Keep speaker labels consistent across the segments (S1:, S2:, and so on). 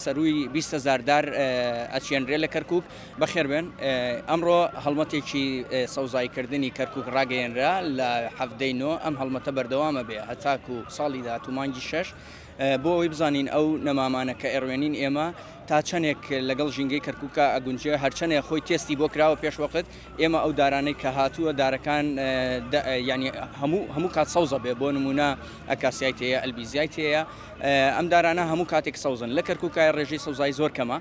S1: سەرووی 20 هەزار دار ئەچێنرێ لە کەرکک. بەخێربێن. ئەمڕۆ هەڵمەتێکی سەوزاییکردنی کەرکک ڕاگەیەنرا لە 17ی نۆ. ئەم هەڵمەتە بەردەوامە بێ هەتاکو ساڵی داهاتوو مانگی شەش، بۆ ئەوەی بزانین ئەو نەمامانە کە ئەڕوێنین ئێمە تا چەندێک لەگەڵ ژینگەی کەرکووکە ئەگونجێ. هەرچەندێ خۆی تێستی بۆ کراوە پێش وەخت، ئێمە ئەو دارانەی کە هاتووە، دارەکان ینی هەموو کات سەوزە بێ. بۆ نمونە ئەکاسیای تێیە، ئەلبیزیای تێیە، ئەم دارانە هەموو کاتێک سەوزن. لە کەرکووکای ڕێژەی سەوزایی زۆر کەمە،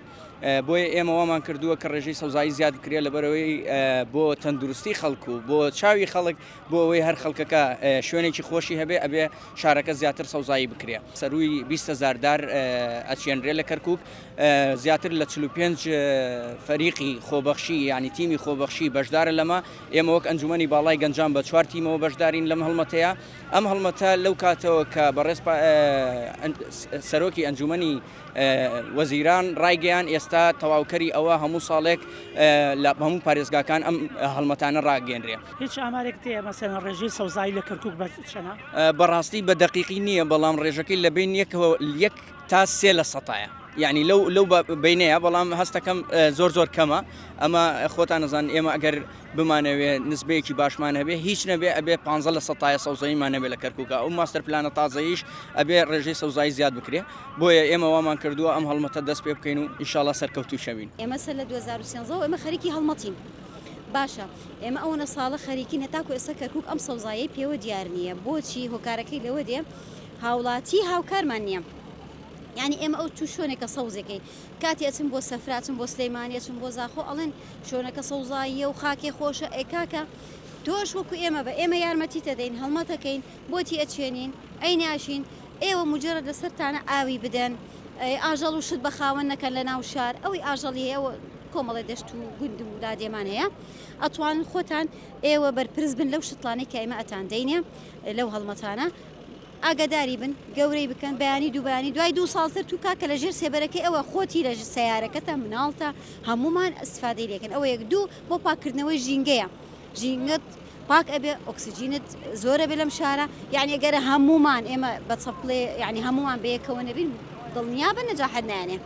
S1: بۆیە ئێمە وامان کردووە کە ڕێژەی سەوزایی زیاد بکرێت، لەبەرەوەی بۆ تەندروستی خەڵک و بۆ چاوی خەڵک، بۆ ئەوەی هەر خەڵکەکە شوێنێکی خۆشی هەبێ، ئەبێ شارەکە زیاتر سەوزایی بکرێ. سەرووی 20 هەزار دار ئەچێنرێ لە کەرکک. زیاتر لە 45 فەریقی خۆبەخشی، یعنی تیمی خۆبەخشی بەشدارە لەمە. ئێمە وەک ئەنجومەنی باڵای گەنجان بە چوار تیمەوە بەشدارین لەم هەڵمەتەیە. ئەم هەڵمەتە لەو کاتەوە کە بەڕێز سەرۆکی ئەنجومەنی وەزیران ڕایگەیان، ئێستا تەواوکەری ئەوە هەموو ساڵێک لە هەموو پارێزگاکان ئەم هەڵمەتانە ڕاگەێنرێ.
S2: هیچ ئامارێک تێ مەسەلەن ڕێژەی سەوزایی لە کەرکک بە چەنە؟
S1: بەڕاستی بە دەقیقی نییە، بەڵام ڕێژەکەی لە بین 1 تا 3 لە سەتایە، یعنی لەو بینەیە، بەڵام هەستەکەم زۆر زۆر کەمە. ئەمە خۆتان نەزان، ئێمە ئەگەر بمانەوێ نسبەیەکی باشمان هەبێ، هیچ نەبێ ئەبێ 15 لە سەتایە سەوزاییمان هەبێ لە کەرکووکە. ئەو ماستەر پلانە تازەیش ئەبێ ڕێژەی سەوزایی زیاد بکرێ. بۆیە ئێمە وامان کردووە ئەم هەڵمەتە دەست پێ بکەین و ئینشاڵڵا سەرکەوتوو شەوین.
S3: ئێمە سەر لە 2013 ئێمە خەریکی هەڵمەتین. باشە، ئێمە ئەوەنە ساڵە خەریکین، هەتاکو ئێستا کەرکک ئەم سەوزایەی پێوە دیار نییە. بۆچی؟ هۆکارەکەی لەوە دێ هاوڵاتی هاوکارمان نییە. یعنی ئێمە ئەو تو شوێنێکە سەوزێکەی، کاتی ئەچم بۆ سەفرا، ئەچم بۆ سلەیمانی، ئەچم بۆ زاخۆ، ئەڵێن شوێنەکە سەوزاییە و خاکێ خۆشە. ئێ کاکە، تۆش وەکو ئێمە بە ئێمە یارمەتی تەدەین، هەڵمەتەکەین، بۆتی ئەچێنین، ئەی ناشین. ئێوە مجرد لەسەرتانە ئاوی بدەن، ئاژەڵ و شت بە خاوەن نەکەن لە ناو شار. ئەوەی ئاژەڵی هەیە، کۆمەڵی دەشت و گوند و لادێمان هەیە، ئەتوان خۆتان ئێوە بەرپرس بن لەو شتڵانەی کە ئێمە ئەتان دەینێ لەو هەڵمەتانە. ئاگاداری بن، گەورەی بکەن. بەیانی دوو بەیانی دوای 2 ساڵتر تو کاکە لە ژێر سێبەرەکەی ئەوە خۆتی، لە سیارەکەتە، مناڵتە، هەمومان استفادەی لێکن. ئەوە یەک. دوو، بۆ پاکردنەوەی ژینگەیە. ژینگەت پاک ئەبێ، ئۆکسجینت زۆرە بێ لەم شارە. یعنی ئەگەر هەمومان ئێمە بە چەپڵێ، یعنی هەمومان بەیەکەوە نەبین، دڵنیا بە نەجاحەت نایەنێ.